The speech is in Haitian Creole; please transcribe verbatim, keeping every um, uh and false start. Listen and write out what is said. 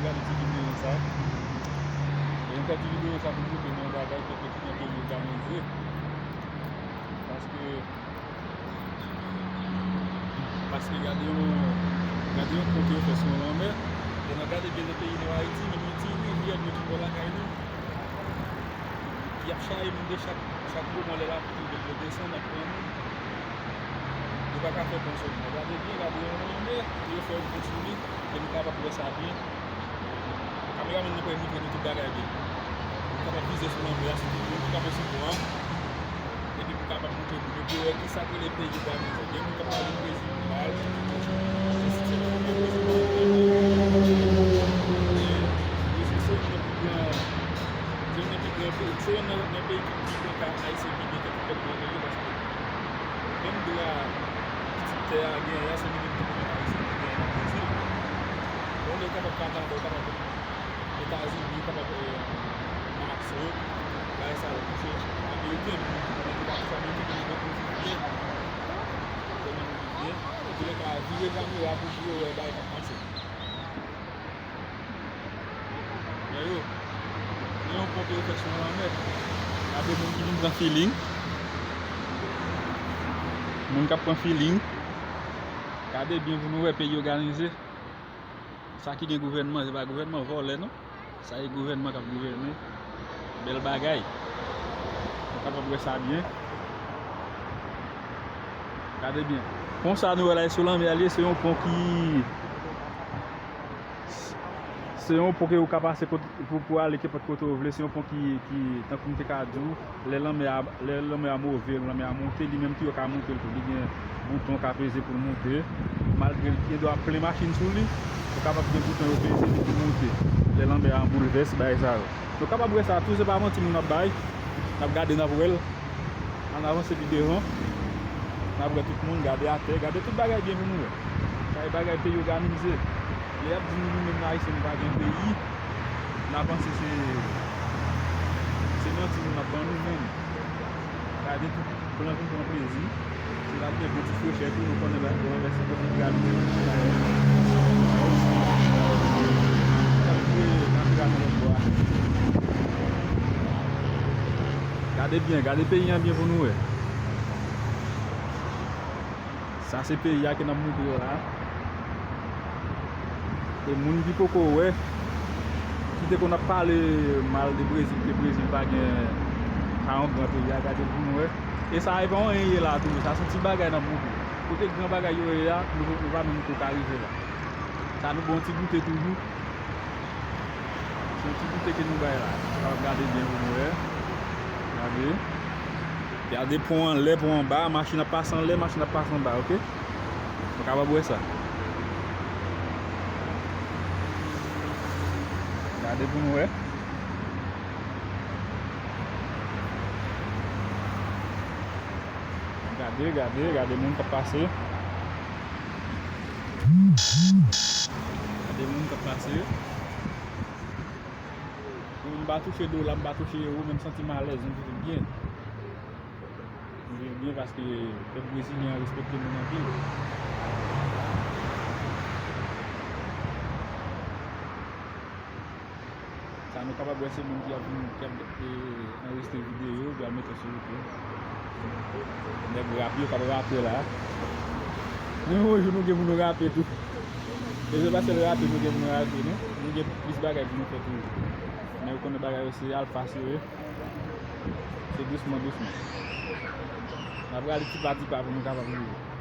Gade ti videyo sa. E m fè ti videyo sa pou m montre nou yon bagay kote ki gen peyi òganize. Paske, paske gade yon, gade yon pon ke yo fè sou yon lanmè. E n ap gade byen nan peyi nou Ayiti, menm yon ti rivyè dlo ki bò lakay nou. Y ap chaye moun de chak, chak moman lè lapli tonbe, yo desann, y ap pran moun. Yo pa ka fè pon sou li. Gade byen, gade yon lanmè, yo fè yon pon sou li, e nou kapab wè sa byen. Kameramann nan pral montre nou tout bagay byen. Nou kapab vize sou lanmè a, sou tout moun ki kanpe sou pon an. Epi pou kapab montre moun yo pou yo wè kisa k rele peyi òganize. Gen moun k ap pale Brezil mal. Se, se, se, se, Brezil se youn nan pi gran, se youn nan pi gran peyi, se youn nan, nan peyi ki pi gran ka Ayisyen ki gen kèk, kèk gran peyi, paske menm dwa tè a genyen an, se li menm ki pèmèt Ayisyen ki genyen nan Brezil. Bon, lè w kapab Kanada, w kapab Etazini, ou kapab, eh, Maksot, bagay sa yo, paske Ameriken, nou konnen nou pa touche Ameriken, men nou konn Brezilyen, konnen nou byen. Antouleka, vire kamera pou, pou yo wè bagay k ap pase. Men yo, gen yon pon ke yo fè sou yon lanmè. Gade moun ki vin pran feeling. Moun k ap pran feeling. Gade byen pou nou wè peyi òganize. Sa ki gen gouvènman, se pa gouvènman vòlè non. Sa e gouvènman k ap gouvène. Bèl bagay. Ou kapab wè sa byen. Gade byen. Pon sa nou wè la, e sou lanmè a l ye, se yon pon ki, se yon pon ke ou ka pase kot, pou, pou ale kenpòt kote ou vle. Se yon pon ki, ki, tankou m te ka di w, lè lanmè a, lè lanmè a move, lanmè a monte, li menm tou yo ka monte l tou. Li gen bouton ka peze pou l monte. Malgre l gen dwa plen machin sou li, ou kapab gen bouton yo peze li pou monte. Lè lanmè a an boulvès, bagay sa yo. Nou kapab wè sa tou, se pa manti moun ap bay. N ap gade, n ap wè l. Ann avanse pi devan. N ap wè tout moun gade atè. Gade tout bagay byen pou nou wè. Sa e bagay peyi òganize. Lè y ap di nou, nou menm Ayisyen, nou pa gen peyi, n a panse se, se manti moun ap ban nou, men gade tout blan vin pran plezi. Se la te gwo ti frechè tou, nou konnen la, nou renmèsye kote ki abite. Gade byen, gade peyi an byen pou nou wè. Sa se peyi a ke n ap montre yo la. E moun ki poko wè, ki te konn ap pale mal de Brezil, ke Brezil pa gen, pa yon gran peyi a, gade pou nou wè. E sa e pa yon anyen ye la tou, sa se yon ti bagay n ap montre. Kote gran bagay yo ye a, nou, nou pa menm ko ka rive la. Sa nou bon ti goute toujou. Se yon ti goute ke nou bay la. N ap gade byen pou nou wè. Gade. Gade pon anlè, pon anba, machin ap pase anlè, machin ap pase anba, oke? Nou kapab wè sa. Gade pou nou wè. Gade, gade, gade moun k ap pase. Gade moun k ap pase. Mwen, m pa touche dola, m pa touche ewo, men m santi m alèz, m viv byen. M viv byen paske pèp brezilyen an respekte moun anpil. Sa nou kapab wè se moun ki ap vin, ki ap, e, anrejistre videyo, epi al mete sou YouTube. Nèg rap yo k ap rape la. Nou, yon jou nou gen pou nou rape tou. E se pa sèl rape nou gen pou nou rape, non. Nou gen plis bagay pou nou fè toujou. Men ou konnen bagay yo se alfa se yo ye. Se dousman, dousman. N ap rale ti pa ti pa pou nou kapab rive.